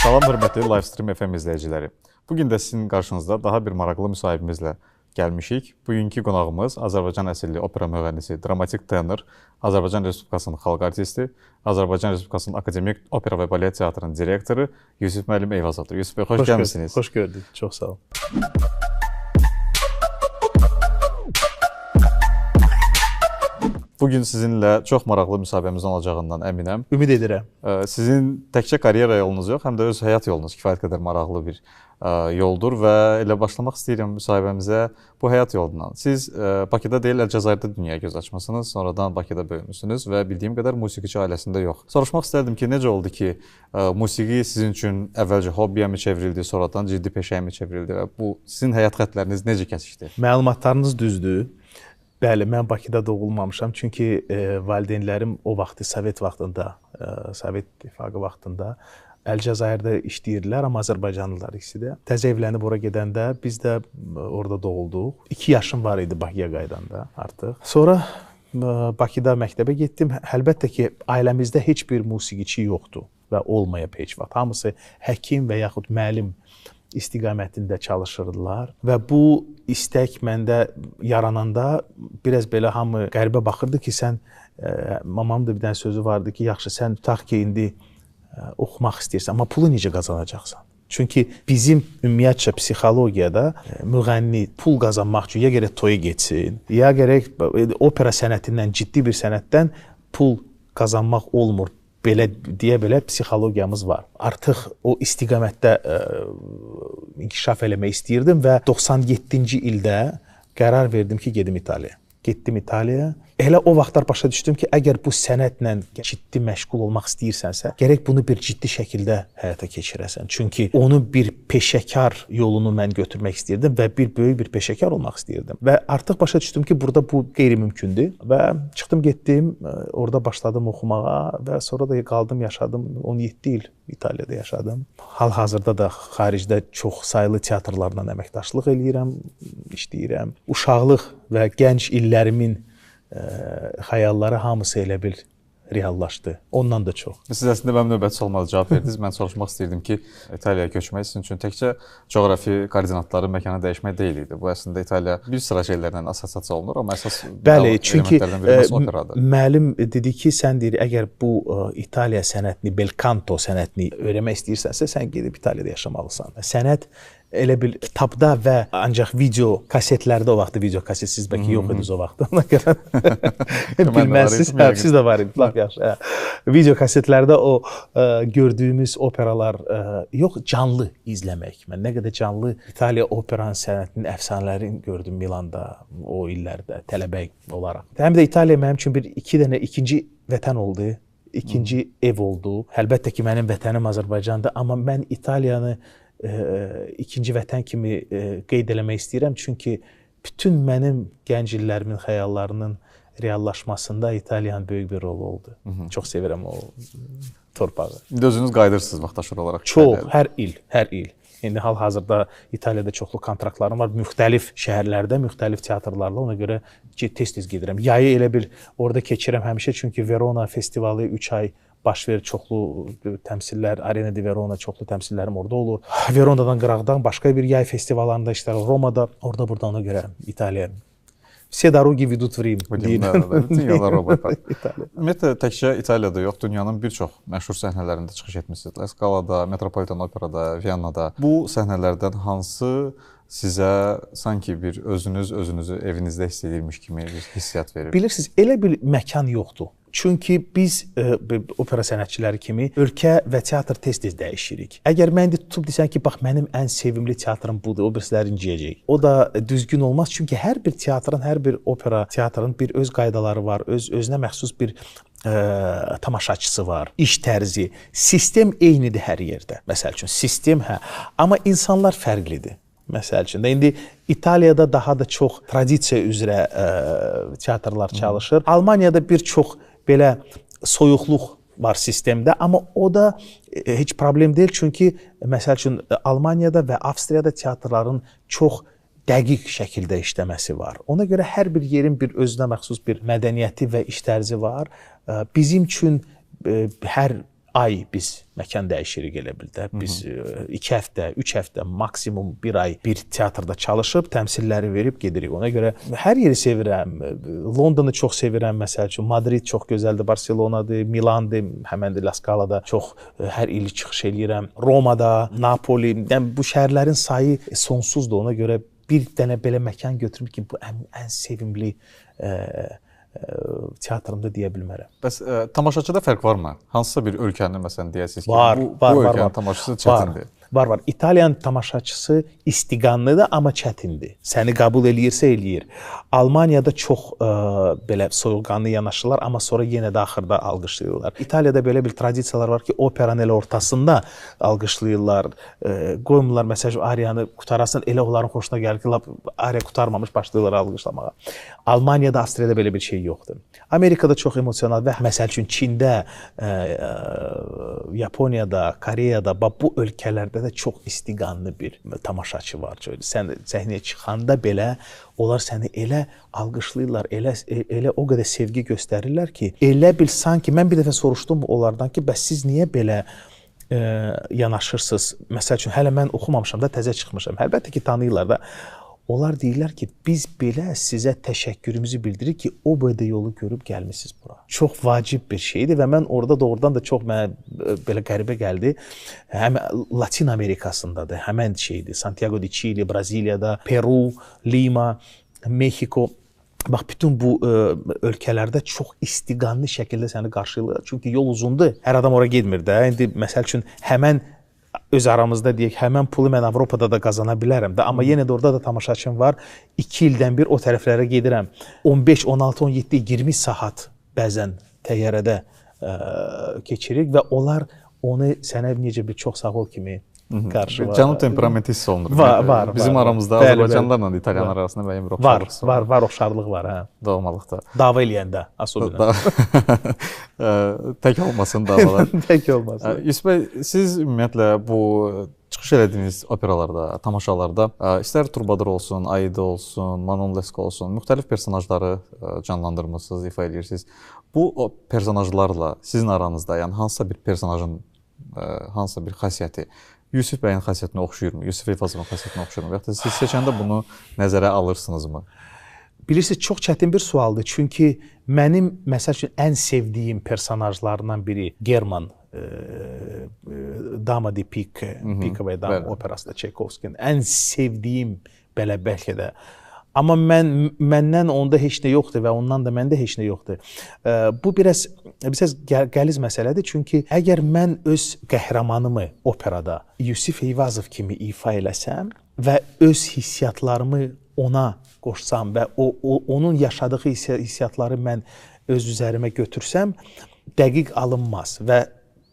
Salam hörmətli Livestream FM izləyiciləri. Bu gün də sizin qarşınızda daha bir maraqlı müsahibimizlə gəlmişik. Bugünkü qonağımız Azərbaycan əsilli opera müğənnisi, dramatik tenor, Azərbaycan Respublikasının xalq artisti, Azərbaycan Respublikasının Akademik Opera və Balet Teatrının direktoru Yusif müəllim Eyvazovdur. Yusif bəy, xoş gəlmisiniz. Xoş gördük. Çox sağ olun. Bugün sizinlə çox maraqlı müsahibəmizin olacağından əminəm. Ümid edirəm. Sizin təkcə karyera yolunuz yox, həm də öz həyat yolunuz kifayət qədər maraqlı bir yoldur və elə başlamaq istəyirəm müsahibəmizə bu həyat yolundan. Siz Bakıda deyil, Əlcəzairdə dünyaya göz açmısınız, sonradan Bakıda böyümüsünüz və bildiyim qədər musiqiçi ailəsində yox. Soruşmaq istərdim ki, necə oldu ki, musiqi sizin üçün əvvəlcə hobbiyə mi çevrildi, sonradan ciddi peşəyə mi çevrildi və bu sizin həyat xətləriniz necə kəsişdi? Məlumatlarınız düzdür. Bəli, mən Bakıda doğulmamışam, çünki valideynlərim o vaxtı Sovet vaxtında, Sovet İttifaqı vaxtında Əlcəzairdə işləyirdilər, amma Azərbaycanlılar ikisi də. Təzə evlənib ora gedəndə biz də orada doğulduq. 2 yaşım var idi Bakıya qayıdanda artıq. Sonra Bakıda məktəbə getdim. Əlbəttə ki, ailəmizdə heç bir musiqiçi yoxdur və olmayıb heç vaxt. Hamısı həkim və yaxud müəllim istiqamətində çalışırdılar və bu istək məndə yarananda biraz belə hamı qəribə baxırdı ki, sən, mamam da bir dənə sözü vardı ki, yaxşı sən tutaq ki, indi oxumaq istəyirsən, amma pulu necə qazanacaqsan? Çünki bizim ümumiyyətcə psixologiyada müğənni pul qazanmaq üçün ya gərək toya getsin, ya gərək opera sənətindən, ciddi bir sənətdən pul qazanmaq olmur. Belə deyə belə psixologiyamız var. Artıq o istiqamətdə inkişaf eləmək istəyirdim və 97-ci ildə qərar verdim ki, gedim İtaliyaya. Getdim İtaliyaya. Elə o vaxtlar başa düşdüm ki, əgər bu sənətlə ciddi məşğul olmaq istəyirsənsə, gərək bunu bir ciddi şəkildə həyata keçirəsən. Çünki onu bir peşəkar yolunu mən götürmək istəyirdim və bir böyük bir peşəkar olmaq istəyirdim. Və artıq başa düşdüm ki, burada bu qeyri-mümkündür və çıxdım getdim, orada başladım oxumağa və sonra da qaldım, yaşadım. 17 il İtaliyada yaşadım. Hal-hazırda da xaricdə çox saylı teatrlarla əməkdaşlıq eləyirəm, işləyirəm. Uşaqlıq və gənc illərimin xəyalları hamısı elə bil reallaşdı. Ondan da çox. Siz əslində mənim növbəti sualıma cavab verdiniz. Mən soruşmaq istəyirdim ki, İtaliyaya köçmək sizin üçün təkcə coğrafi koordinatları, məkanı dəyişmək deyil idi. Bu əslində İtaliya bir sıra şeylərlə assosiasiya olunur, amma əsas bəli, çünki müəllim dedi ki, sən deyir, əgər bu İtaliya sənətini, bel canto sənətini öyrənmək istəyirsənsə, sən gedib İtaliyada yaşamalısan. Sənət elə bir kitabda və ancaq video kasetlərdə, o vaxtı video kaset siz bəlkə yox idiniz o vaxtı, ona görə bilməzsiniz. Hə, siz də var idi, lap yaxşı. Hə. Video kasetlərdə o gördüyümüz operalar yox, canlı izləmək. Mən nə qədər canlı İtaliya operanın sənətinin əfsanələrini gördüm Milanda o illərdə tələbə olaraq. Həm də İtaliya mənim üçün bir iki dənə ikinci vətən oldu. İkinci ev oldu. Əlbəttə ki, mənim vətənim Azərbaycandır, amma mən İtaliyanı ikinci vətən kimi qeyd eləmək istəyirəm. Çünki bütün mənim gənc illərimin xəyallarının reallaşmasında İtaliyanın böyük bir rolu oldu. Çox sevirəm o torpağı. İndi özünüz qayıdırsınız vaxtaşırı olaraq. Çox, hər il, hər il. İndi hal-hazırda İtaliyada çoxlu kontraktlarım var. Müxtəlif şəhərlərdə, müxtəlif teatrlarla, ona görə tez-tez gedirəm. Yayı elə bil orada keçirəm həmişə, çünki Verona festivalı 3 ay baş verir, çoxlu təmsillər, Arena di Verona çoxlu təmsillərim orada olur. Veronadan qıraqdan başqa bir yay festivallarında işlər, Romada, orada burada, ona görə İtaliya. Все дороги ведут в Рим. Bütün yollar Romaya. Ümumiyyətlə, təkcə İtaliyada yox, dünyanın bir çox məşhur səhnələrində çıxış etmişsiniz. La Scalada, Metropolitan Operada, Viyanada. Bu səhnələrdən hansı sizə sanki bir özünüz özünüzü evinizdə hiss edirmiş kimi bir hissiyat verir? Bilirsiniz, elə bir məkan yoxdur. Çünki biz opera sənətçiləri kimi ölkə və teatr tez-tez dəyişirik. Əgər mən indi tutub desən ki, bax mənim ən sevimli teatrım budur, o birisləri inciyəcək. O da düzgün olmaz, çünki hər bir teatrın, hər bir opera teatrın bir öz qaydaları var, özünə məxsus bir tamaşaçısı var, iş tərzi. Sistem eynidir hər yerdə. Məsəl üçün, sistem hə, amma insanlar fərqlidir. Məsəl üçün də indi İtaliyada daha da çox tradisiya üzrə teatrlar çalışır. Almaniyada bir çox belə soyuqluq var sistemdə, amma o da heç problem deyil, çünki məsəl üçün Almaniyada və Avstriyada teatrların çox dəqiq şəkildə işləməsi var. Ona görə hər bir yerin bir özünə məxsus bir mədəniyyəti və iş tərzi var. Bizim üçün hər ay biz məkan dəyişirik elə bil də. Biz 2 həftə, 3 həftə, maksimum 1 ay bir teatrda çalışıb, təmsilləri verib gedirik. Ona görə hər yeri sevirəm. Londonu çox sevirəm məsəl üçün. Madrid çox gözəldir, Barselonadır, Milandır, həmən də La Scalada çox hər il çıxış eləyirəm. Romada, Napoli, yəni bu şəhərlərin sayı sonsuzdur. Ona görə bir dənə belə məkan götürüm ki, bu ən sevimli teatrımda deyə bilmərəm. Bəs tamaşaçıda fərq varmı? Hansısa bir ölkənin məsələn deyəsiniz ki, var, bu ölkənin tamaşaçısı çətindir. Var. İtaliyan tamaşaçısı istiqanlıdır, amma çətindir. Səni qəbul eləyirsə eləyir. Almaniyada çox belə soyuqqanlı yanaşırlar, amma sonra yenə də axırda alqışlayırlar. İtaliyada belə bir tradisiyalar var ki, operanın elə ortasında alqışlayırlar. Qoymurlar məsələn ariyanı qutarasan, elə onların xoşuna gəlir ki, lap ariya qurtarmamış başlayırlar alqışlamağa. Almaniyada, Avstriyada belə bir şey yoxdur. Amerikada çox emosional və məsəl üçün Çində, Yaponiyada, Koreyada, bax bu ölkələrdə də çox istiqanlı bir tamaşaçı var. Sən səhnəyə çıxanda belə onlar səni elə alqışlayırlar, elə o qədər sevgi göstərirlər ki, elə bil sanki mən bir dəfə soruşdum onlardan ki, bəs siz niyə belə yanaşırsınız? Məsəl üçün hələ mən oxumamışam da, təzə çıxmışam. Əlbəttə ki, tanıyırlar da. Onlar deyirlər ki, biz belə sizə təşəkkürümüzü bildiririk ki, o boyda yolu görüb gəlmisiniz bura. Çox vacib bir şeydir və mən orada doğrudan da çox mənə belə qəribə gəldi. Həm Latin Amerikasındadır, həmən şeydir. Santiago de Chile, Braziliyada, Peru, Lima, Mexiko. Bax, bütün bu ölkələrdə çox istiqanlı şəkildə səni qarşılayırlar. Çünki yol uzundur. Hər adam ora getmir də. İndi məsəl üçün həmən öz aramızda deyək, həmən pulu mən Avropada da qazana bilərəm də, amma yenə də orada da tamaşaçım var. 2 ildən bir o tərəflərə gedirəm. 15, 16, 17, 20 saat bəzən təyyarədə keçirik və onlar onu sənə necə bir çox sağ ol kimi qarşı var. Cənub temperamenti hiss olunur. Var. Bizim aramızda Azərbaycanlılarla İtalyanlar arasında müəyyən bir oxşarlıq var. Var, oxşarlıq var, hə. Doğmalıqda. Dava eləyəndə, asobinə. Tək olmasın davalar. Tək olmasın. Yusif bəy, siz ümumiyyətlə bu çıxış elədiyiniz operalarda, tamaşalarda istər Trubadur olsun, Aida olsun, Manon Lescaut olsun, müxtəlif personajları canlandırmısınız, ifa edirsiniz. Bu personajlarla sizin aranızda, yəni hansısa bir personajın hansısa bir xasiyyəti Yusif bəyin xasiyyətinə oxşayırmı? Yusif Eyvazovun xasiyyətinə oxşayırmı? Və yaxud da siz seçəndə bunu nəzərə alırsınızmı? Bilirsiniz, çox çətin bir sualdır. Çünki mənim, məsəl üçün, ən sevdiyim personajlarından biri German Dama di Pique, Pique və Dama operasında Çaykovskinin ən sevdiyim belə bəlkə də. Amma məndən onda heç nə yoxdur və ondan da məndə heç nə yoxdur. Bu biraz qəliz məsələdir. Çünki əgər mən öz qəhrəmanımı operada Yusif Eyvazov kimi ifa eləsəm və öz hissiyatlarımı ona qoşsam və onun yaşadığı hissiyatları mən öz üzərimə götürsəm, dəqiq alınmaz. Və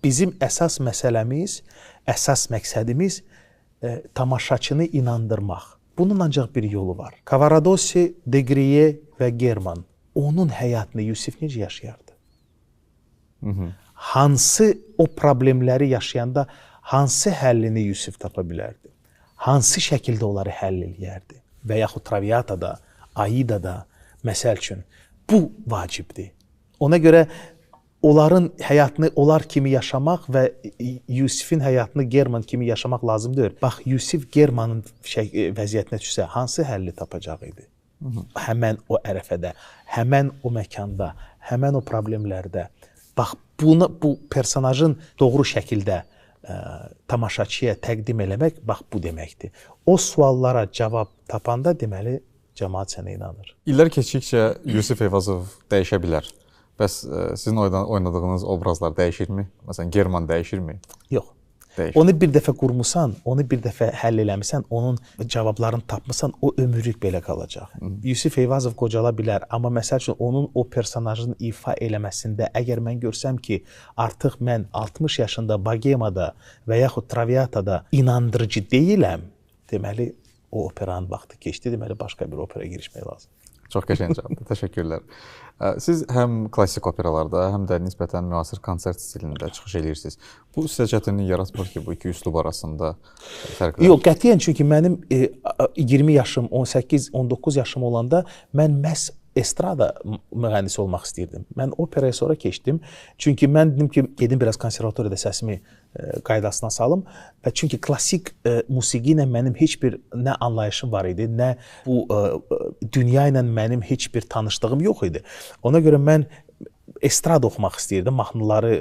bizim əsas məsələmiz, əsas məqsədimiz tamaşaçını inandırmaq. Bunun ancaq bir yolu var. Cavaradossi, Degriye və German. Onun həyatını Yusif necə yaşayardı? Hansı o problemləri yaşayanda hansı həllini Yusif tapa bilərdi? Hansı şəkildə onları həll eləyərdi? Və yaxud Traviatada, Aidada, məsəl üçün, bu vacibdir. Ona görə onların həyatını onlar kimi yaşamaq və Yusifin həyatını German kimi yaşamaq lazım deyil. Bax, Yusif Germanın vəziyyətinə düşsə, hansı həlli tapacaq idi? Həmən o ərəfədə, həmən o məkanda, həmən o problemlərdə. Bax, bunu, bu personajın doğru şəkildə tamaşaçıya təqdim eləmək, bax, bu deməkdir. O suallara cavab tapanda, deməli, cəmaat sənə inanır. İllər keçdikcə Yusif Eyvazov dəyişə bilər. Bəs sizin oynadığınız obrazlar dəyişirmi? Məsələn, German dəyişirmi? Yox. Dəyişir. Onu bir dəfə qurmusan, onu bir dəfə həll eləmisən, onun cavablarını tapmısan, o ömürlük belə qalacaq. Yusif Eyvazov qocala bilər, amma məsəl üçün onun o personajın ifa eləməsində əgər mən görsəm ki, artıq mən 60 yaşında Bogemada və yaxud Traviatada inandırıcı deyiləm, deməli o operanın vaxtı keçdi, deməli başqa bir operaya girişmək lazım. Çox qəşəng cavabdır. Təşəkkürlər. Siz həm klassik operalarda, həm də nisbətən müasir konsert stilində çıxış edirsiniz. Bu sizə çətinlik yaratmır ki, bu iki üslub arasında fərqlər? Yox, qətiyyən, çünki mənim 20 yaşım, 18, 19 yaşım olanda mən məhz estrada müğənnisi olmaq istəyirdim. Mən operaya sonra keçdim. Çünki mən dedim ki, gedim biraz konservatoriyada səsimi qaydasına salım və çünki klassik musiqi ilə mənim heç bir nə anlayışım var idi, nə bu dünya ilə mənim heç bir tanışlığım yox idi. Ona görə mən estrada oxumaq istəyirdim, mahnıları,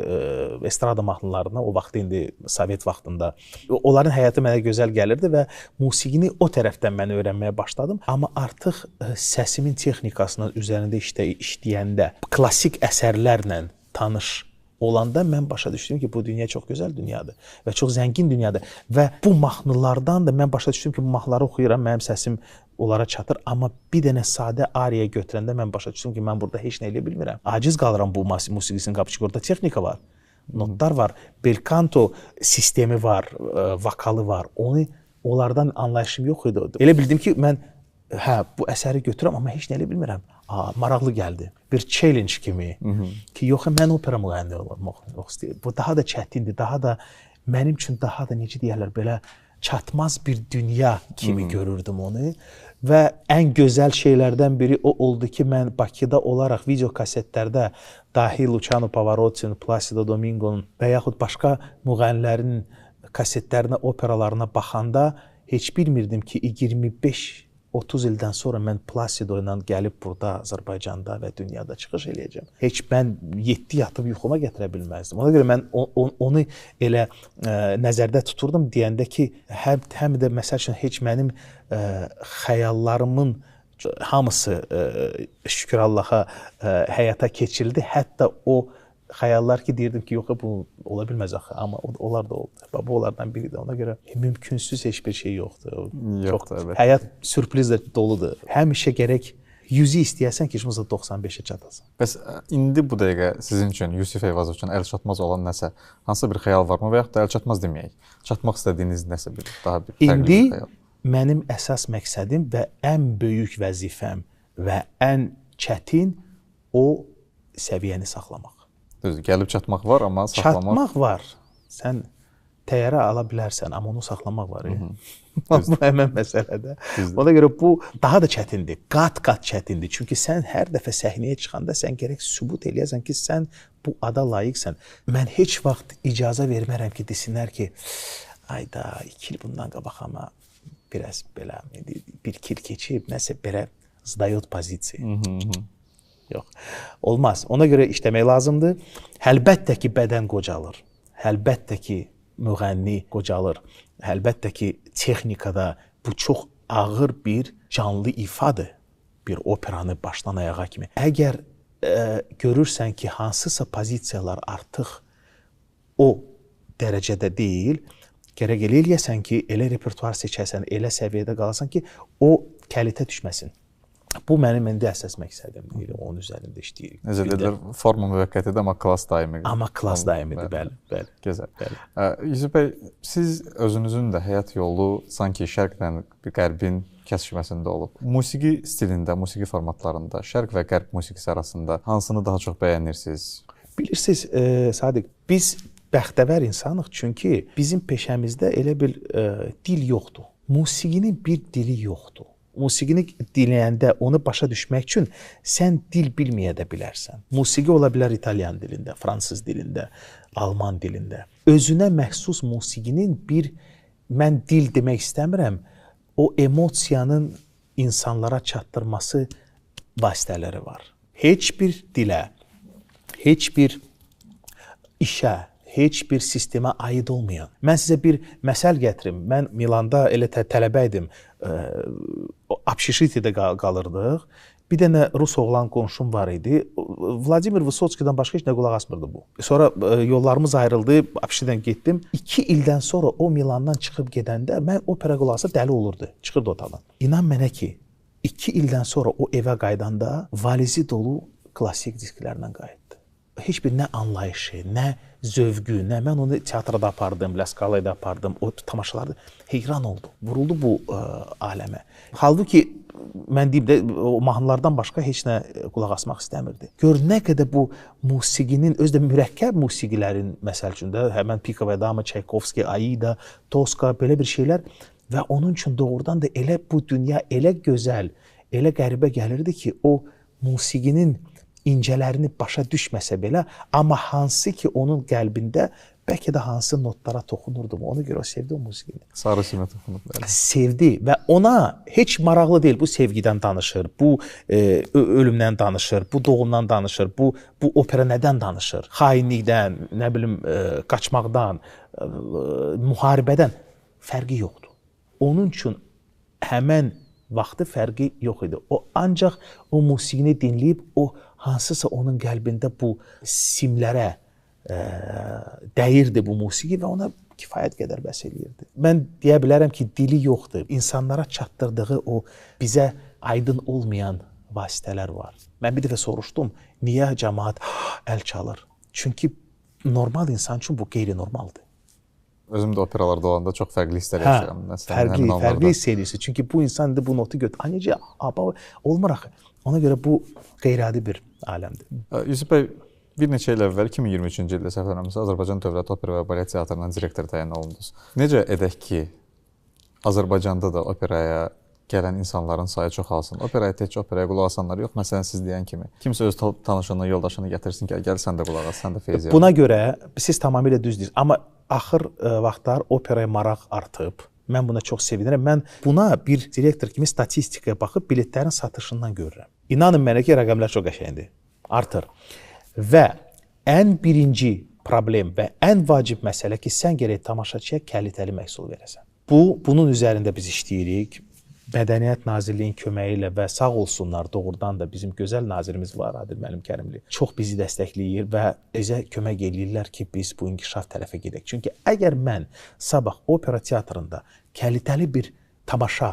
estrada mahnılarını o vaxt indi Sovet vaxtında. Onların həyatı mənə gözəl gəlirdi və musiqini o tərəfdən mən öyrənməyə başladım. Amma artıq səsimin texnikasının üzərində işləyəndə, klassik əsərlərlə tanış olanda mən başa düşdüm ki, bu dünya çox gözəl dünyadır və çox zəngin dünyadır. Və bu mahnılardan da mən başa düşdüm ki, bu mahnıları oxuyuram, mənim səsim onlara çatır. Amma bir dənə sadə ariya götürəndə mən başa düşdüm ki, mən burada heç nə eləyə bilmirəm. Aciz qalıram bu musiqisinin qapıcı. Orada texnika var, notlar var, belkanto sistemi var, vokalı var. Onu onlardan anlayışım yox idi. Elə bildim ki, mən bu əsəri götürürəm, amma heç nə eləyə bilmirəm. Maraqlı gəldi. Bir challenge kimi ki, yox, mən opera müğənni olmaq istəyirəm. Bu daha da çətindir, daha da mənim üçün daha da necə deyərlər, belə çatmaz bir dünya kimi görürdüm onu. Və ən gözəl şeylərdən biri o oldu ki, mən Bakıda olaraq video kasetlərdə dahi Luciano Pavarotti'nin, Placido Domingo'nun və yaxud başqa müğənnilərin kasetlərinə, operalarına baxanda heç bilmirdim ki, 25-30 ildən sonra mən Placido ilə gəlib burada Azərbaycanda və dünyada çıxış eləyəcəm. Heç mən 7 yatıb yuxuma gətirə bilməzdim. Ona görə mən onu elə nəzərdə tuturdum deyəndə ki, həm də məsəl üçün heç mənim xəyallarımın hamısı şükür Allaha həyata keçirildi. Hətta o xəyallar ki, deyirdim ki, yox, bu ola bilməz axı, amma onlar da oldu. Bu onlardan biridir. Ona görə mümkünsüz heç bir şey yoxdur. Yoxdur, əlbəttə. Həyat sürprizlə doludur. Həmişə gərək 100-ü istəyəsən ki, heç olmasa 95-ə çatasan. Bəs indi bu dəqiqə sizin üçün, Yusif Eyvazov üçün əlçatmaz olan nəsə, hansısa bir xəyal varmı və yaxud da əlçatmaz deməyək, çatmaq istədiyiniz nəsə bir, daha bir fərqli bir xəyal? İndi mənim əsas məqsədim və ən böyük vəzifəm və ən çətin o səviyyəni saxlamaq. Düzdür, gəlib çatmaq var, amma saxlamaq... Çatmaq var. Sən təyyarə ala bilərsən, amma onu saxlamaq var. Bu həmən məsələdə. Ona görə bu daha da çətindir, qat-qat çətindir. Çünki sən hər dəfə səhnəyə çıxanda sən gərək sübut eləyəsən ki, sən bu ada layiqsən. Mən heç vaxt icazə vermərəm ki, desinlər ki, ayda, 2 il bundan qabaq amma biraz belə, bir-iki il keçib, nəsə belə zdayot pozisiya. Yox, olmaz. Ona görə işləmək lazımdır. Əlbəttə ki, bədən qocalır. Əlbəttə ki, müğənni qocalır. Əlbəttə ki, texnikada bu çox ağır bir canlı ifadır. Bir operanı başdan ayağa kimi. Əgər görürsən ki, hansısa pozisiyalar artıq o dərəcədə deyil, gərək elə eləyəsən ki, elə repertuar seçəsən, elə səviyyədə qalasan ki, o kəlitə düşməsin. Bu mənim indi əsas məqsədimdir, onun üzərində işləyirik. Necə dedilər, forma müvəqqətidir, amma klass daimidir. Amma klass daimidir, bəli, bəli. Gözəl. Yusif bəy, siz özünüzün də həyat yolu sanki şərqlə qərbin kəsişməsində olub. Musiqi stilində, musiqi formatlarında şərq və qərb musiqisi arasında hansını daha çox bəyənirsiniz? Bilirsiniz, Sadiq, biz bəxtəvər insanıq, çünki bizim peşəmizdə elə bir dil yoxdur. Musiqinin bir dili yoxdur. Musiqini dinləyəndə onu başa düşmək üçün sən dil bilməyə də bilərsən. Musiqi ola bilər İtalyan dilində, fransız dilində, alman dilində. Özünə məxsus musiqinin bir, mən dil demək istəmirəm, o emosiyanın insanlara çatdırması vasitələri var. Heç bir dilə, heç bir işə, heç bir sistemə aid olmayan. Mən sizə bir məsəl gətirim. Mən Milanda elə tələbə idim. Общежитиеdə qalırdıq. Bir dənə rus oğlan qonşum var idi. Vladimir Vısotskidən başqa heç nə qulaq asmırdı bu. Sonra yollarımız ayrıldı, общежитиеdən getdim. 2 ildən sonra o Milandan çıxıb gedəndə mən opera qulaq asa dəli olurdu. Çıxırdı otaqdan. İnan mənə ki, 2 ildən sonra o evə qayıdanda valizi dolu klassik disklərlə qayıtdı. Heç bir nə anlayışı, nə zövqü, nə mən onu teatrada apardım, La Scala'da apardım, o tamaşalarda heyran oldu, vuruldu bu aləmə. Halbuki mən deyim də, o mahnılardan başqa heç nə qulaq asmaq istəmirdi. Gör nə qədər bu musiqinin, özü də mürəkkəb musiqilərin, məsəl üçün də, həmən Pico Dama, Çaykovski, Aida, Toska, belə bir şeylər və onun üçün doğrudan da elə bu dünya elə gözəl, elə qəribə gəlirdi ki, o musiqinin incələrini başa düşməsə belə, amma hansı ki onun qəlbində bəlkə də hansı notlara toxunurdu, ona görə o sevdi o musiqini. Sarı simə toxunub. Bəli. Sevdi və ona heç maraqlı deyil. Bu sevgidən danışır, bu ölümdən danışır, bu doğumdan danışır, bu opera nədən danışır? Xainlikdən, nə bilim, qaçmaqdan, müharibədən fərqi yoxdur. Onun üçün həmən vaxtı fərqi yox idi. O ancaq o musiqini dinləyib, o hansısa onun qəlbində bu simlərə dəyirdi bu musiqi və ona kifayət qədər bəs eləyirdi. Mən deyə bilərəm ki, dili yoxdur. İnsanlara çatdırdığı o bizə aydın olmayan vasitələr var. Mən bir dəfə soruşdum, niyə cəmaat əl çalır? Çünki normal insan üçün bu qeyri-normaldır. Özüm də operalarda olanda çox fərqli hisslər yaşayıram. Fərqli hiss edirsin. Çünki bu insan indi bu notu götür. Ay necə? Olmur axı. Ona görə bu qeyri-adi bir aləmdir. Yusif bəy, bir neçə il əvvəl 2023-cü ildə səhv eləmirəmsə Azərbaycan Dövlət Opera və Balet Teatrının direktoru təyin olundunuz. Necə edək ki, Azərbaycanda da operaya gələn insanların sayı çoxalsın? Operaya tək operaya qulaq asanlar yox, məsələn siz deyən kimi. Kimsə öz tanışını, yoldaşını gətirsin ki, gəl sən də qulaq as, sən də feyz yap. Buna görə siz tamamilə düz deyirsiniz. Amma axır vaxtlar operaya maraq artıb. Mən buna çox sevinirəm. Mən buna bir direktor kimi statistikaya baxıb biletlərin satışından görürəm. İnanın mənə ki, rəqəmlər çox qəşəngdir. Artır. Və ən birinci problem və ən vacib məsələ ki, sən gərək tamaşaçıya kalitəli məhsul verəsən. Bunun üzərində biz işləyirik. Mədəniyyət Nazirliyinin köməyi ilə və sağ olsunlar, doğrudan da bizim gözəl nazirimiz var, Adil müəllim Kərimli. Çox bizi dəstəkləyir və bizə kömək eləyirlər ki, biz bu inkişaf tərəfə gedək. Çünki əgər mən sabah opera teatrında kalitəli bir tamaşa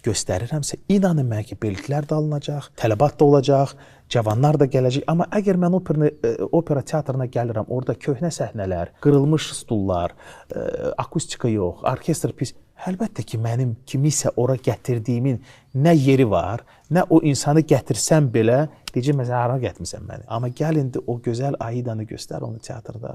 göstərirəmsə, inanın mənə ki, biletlər də alınacaq, tələbat da olacaq, cavanlar da gələcək. Amma əgər mən opera teatrına gəlirəm, orada köhnə səhnələr, qırılmış stullar, akustika yox, orkestr pis. Əlbəttə ki, mənim kimisə ora gətirdiyimin nə yeri var, nə o insanı gətirsəm belə, deyəcəm, məsələn, hara gətirmisən məni. Amma gəl indi o gözəl Aidanı göstər onu teatrda,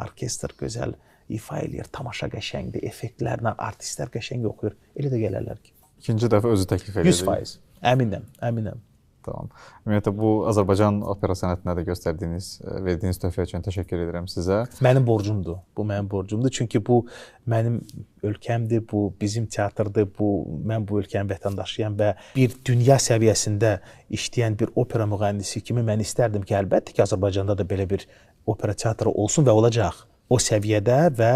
orkestr gözəl ifa eləyir, tamaşa qəşəngdir, effektlərlə, artistlər qəşəng oxuyur. Elə də gələrlər ki. İkinci dəfə özü təklif eləyir. 100%. Əminəm, əminəm. Tamam. Ümumiyyətlə, bu Azərbaycan opera sənətinə də göstərdiyiniz, verdiyiniz töhfə üçün təşəkkür edirəm sizə. Mənim borcumdur. Bu mənim borcumdur. Çünki bu mənim ölkəmdir, bu bizim teatrdır, bu mən bu ölkənin vətəndaşıyam və bir dünya səviyyəsində işləyən bir opera müğənnisi kimi mən istərdim ki, əlbəttə ki, Azərbaycanda da belə bir opera teatrı olsun və olacaq. O səviyyədə və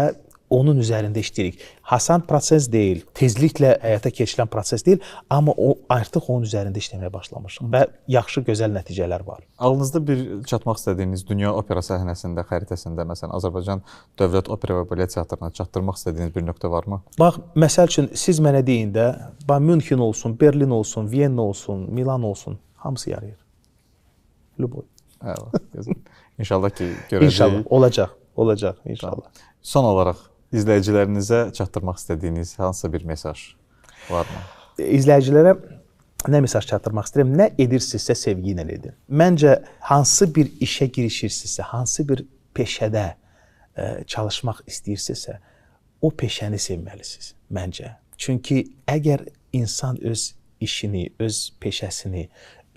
onun üzərində işləyirik. Hasan proses deyil, tezliklə həyata keçirilən proses deyil, amma o artıq onun üzərində işləməyə başlamışıq və yaxşı, gözəl nəticələr var. Ağlınızda bir çatmaq istədiyiniz dünya opera səhnəsində, xəritəsində, məsələn, Azərbaycan Dövlət Opera və Balet Teatrına çatdırmaq istədiyiniz bir nöqtə varmı? Bax, məsəl üçün, siz mənə deyin də, bax, Münxen olsun, Berlin olsun, Vienna olsun, Milan olsun, hamısı yarayır. Lüboy. Əla, gözəl. İnşallah ki, görəcəyik. İnşallah, olacaq, olacaq, inşallah. Son olaraq, izləyicilərinizə çatdırmaq istədiyiniz hansısa bir mesaj varmı? İzləyicilərə nə mesaj çatdırmaq istəyirəm? Nə edirsinizsə sevgi ilə edin. Məncə, hansı bir işə girişirsinizsə, hansı bir peşədə çalışmaq istəyirsinizsə, o peşəni sevməlisiniz, məncə. Çünki əgər insan öz işini, öz peşəsini,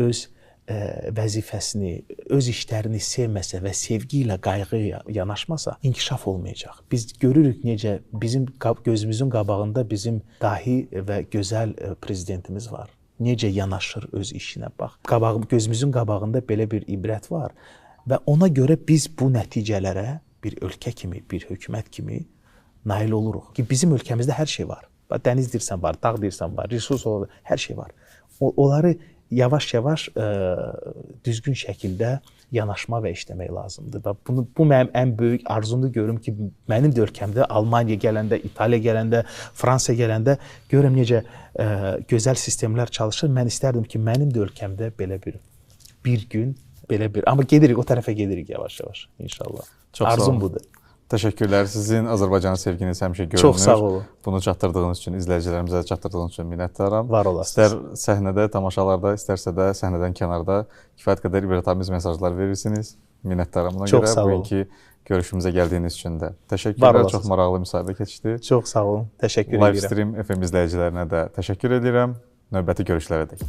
öz vəzifəsini, öz işlərini sevməsə və sevgi ilə qayğı yanaşmasa, inkişaf olmayacaq. Biz görürük necə bizim gözümüzün qabağında bizim dahi və gözəl prezidentimiz var. Necə yanaşır öz işinə, bax. Gözümüzün qabağında belə bir ibrət var və ona görə biz bu nəticələrə bir ölkə kimi, bir hökumət kimi nail oluruq. Ki, bizim ölkəmizdə hər şey var. Dəniz deyirsən var, dağ deyirsən var, resurs var, hər şey var. Onları yavaş-yavaş düzgün şəkildə yanaşma və işləmək lazımdır. Və bu mənim ən böyük arzumdur, görüm ki, mənim də ölkəmdə Almaniya gələndə, İtaliya gələndə, Fransa gələndə görüm necə gözəl sistemlər çalışır. Mən istərdim ki, mənim də ölkəmdə belə bir gün, belə bir... Amma gedirik, o tərəfə gedirik yavaş-yavaş inşallah. Çox Arzum budur. Təşəkkürlər. Sizin Azərbaycana sevginiz həmişə görünür. Çox sağ olun. Bunu çatdırdığınız üçün, izləyicilərimizə çatdırdığınız üçün minnətdaram. Var olasınız. İstər səhnədə, tamaşalarda, istərsə də səhnədən kənarda kifayət qədər ibrətamiz mesajlar verirsiniz. Minnətdaram buna Çox görə. Sağ olun. Bugünkü görüşümüzə gəldiyiniz üçün də. Təşəkkürlər. Çox maraqlı müsahibə keçdi. Çox sağ olun. Təşəkkür edirəm. Livestream FM izləyicilərinə də təşəkkür edirəm. Növbəti görüşlərə dək.